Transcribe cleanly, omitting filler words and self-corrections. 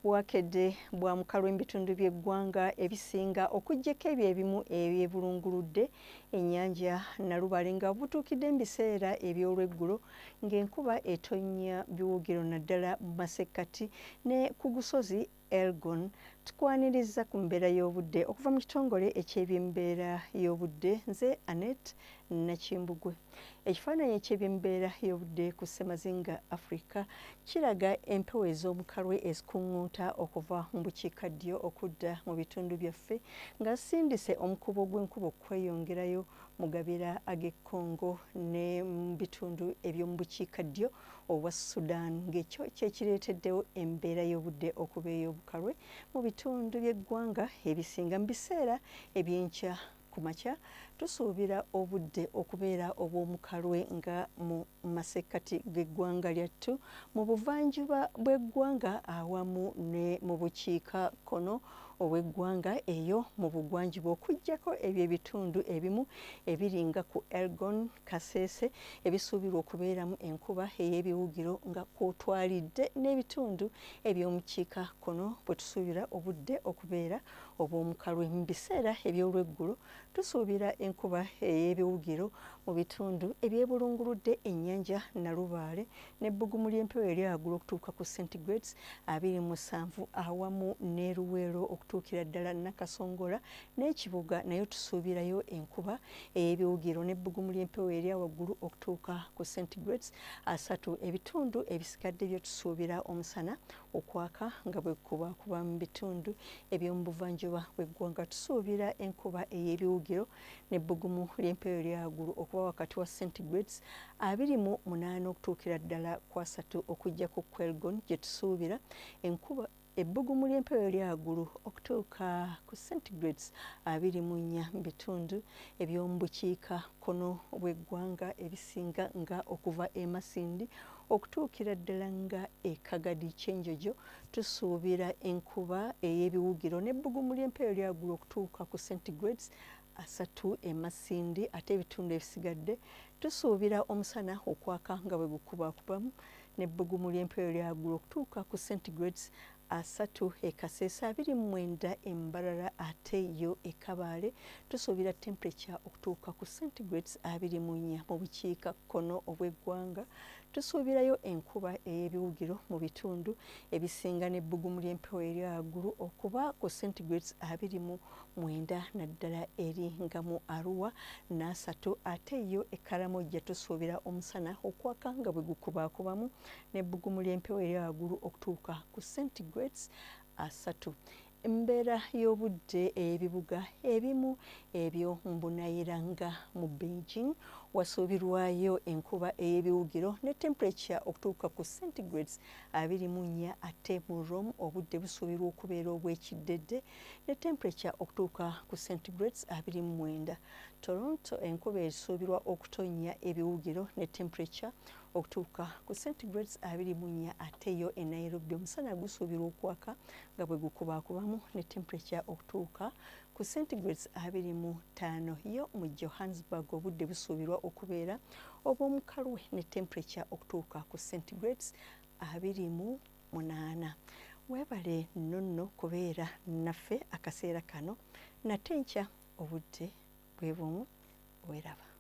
Bwakedde bwa mukalu mu bitundu by'eggwanga ebisinga okuggyako ebyo ebimu ebyebulunguludde ennyanja Nalubaale nga butuukidde mu biseera eby'olweggulo ng'enkuba etonnya biwugiro naddala mu masekkati ne ku gusozi Elgon. Tukwaniriza ku mbeera y'obudde okuva mu kitongole eky'ebyembeera y'obudde. Nze Annette Nakimbugwe. Ekifaananyi eky'ebyembeera y'obudde ku Ssemazinga Africa kiraga empewo ez'omukalwe ezikuŋŋunta okuva mu bukiikaddyo okudda mu bitundu byaffe nga zisindise omukubo gw'enkuba okweyongerayo mu gabira ag'e Congo ne mu bitundu eby'omu bukiikaddyo obwa Sudan, ng'ekyo kyekireeteddewo embeera y'obudde okuba ey'obukalwe mu bitundu by'eggwanga ebisinga. Mu biseera ebyenkya ku makya tusuubira obudde okubeera obw'omukalwe nga mu masekkati g'eggwanga lyattu, mu buvanjuba bw'eggwanga awamu ne mu bukiika kkono obw'eggwanga eyo mu bugwanjuba, okuggyako ebyo ebitundu ebimu ebiri nga ku Elgon, Kasese ebisuubirwa okubeeramu enkuba ey'ebiwugiro nga kw'otwalidde n'ebitundu eby'omukiika kkono bwe tusuubira obudde okubeera obw'omukalwe. Mu biseera eby'olweggulo tusuubira enkuba ey'ebiwugiro mu bitundu ebyebulunguludde ennyanja Nalubaale n'ebbugumu ly'empewo eri waggulu okutuuka ku centigrades 27 awamu ne Luweero okutuukira ddala Nakasongola n'ekibuga, nayo tusuubirayo enkuba ey'ebiwugiro n'ebbugumu ly'empewo eri waggulu okutuuka ku centigrades 30. Ebitundu ebisigadde byo tusuubira omusana okwaka nga bwe kuba mu bitundu eby'omu buvanjuba bw'eggwanga. Tusuubira enkuba ey'ebiwugiro n'ebbugumu ly'empewo eri waggulu okuba wakati wa centigrades 28 okutuukira ddala ku 30, okuggyako ku Elgon gye tusuubira enkuba ebbugumu ly'empewo eri waggulu okutuuka ku centigrades 24. Mu bitundu eby'omu bukiika kkono bw'eggwanga ebisinga nga okuva e Masindi okutuukira ddala nga e Kagadi Kyenjojo tusuubira enkuba ey'ebiwugiro n'ebbugumu ly'empewo eri waggulu okutuuka ku centigrades 30 e Masindi, ate ebitundu ebisigadde tusuubira omusana okwaka nga bwe gukubakubamu n'ebbugumu ly'empewo eri waggulu okutuuka ku centigrades 30 e Kasese, 29 e Mbarara, ate yo e Kabaale tusuubira temperature okutuuka ku centigrades 24. Mu bukiika kkono obw'eggwanga tusuubirayo enkuba ey'ebiwugiro mu bitundu ebisinga n'ebbugumu ly'empewo eri waggulu okuba ku centigrades 29 naddala eri nga mu Arua 3, ate yo e Karamoja tusuubira omusana okwaka nga bwe gukubaakubamu n'ebbugumu ly'empewo eri waggulu okutuuka ku centigrades 30. Embeera y'obudde ebibuga ebimu ebyo mbunayira nga mu Beijing wasuubirwayo enkuba ey'ebiwugiro ne temperature okutuuka ku centigrades 24, ate mu Rome obudde busuubirwa okubeera obw'ekiddedde ne temperature okutuuka ku centigrades 29. Toronto enkuba esuubirwa okutonnya ebiwugiro ne temperature okutuuka ku centigrades 24, ate yo e Nairobi omusana gusuubirwa okwaka nga bwe gukubaakubamu ne temperature okutuuka ku centigrades 25. Yo mu Johannesburg obudde busuubirwa okubeera obw'omukalwe ne temperature okutuuka ku centigrades 28. Weebale nno kubeera naffe akaseera kano, nate enkya obudde bwe bumu. Weeraba.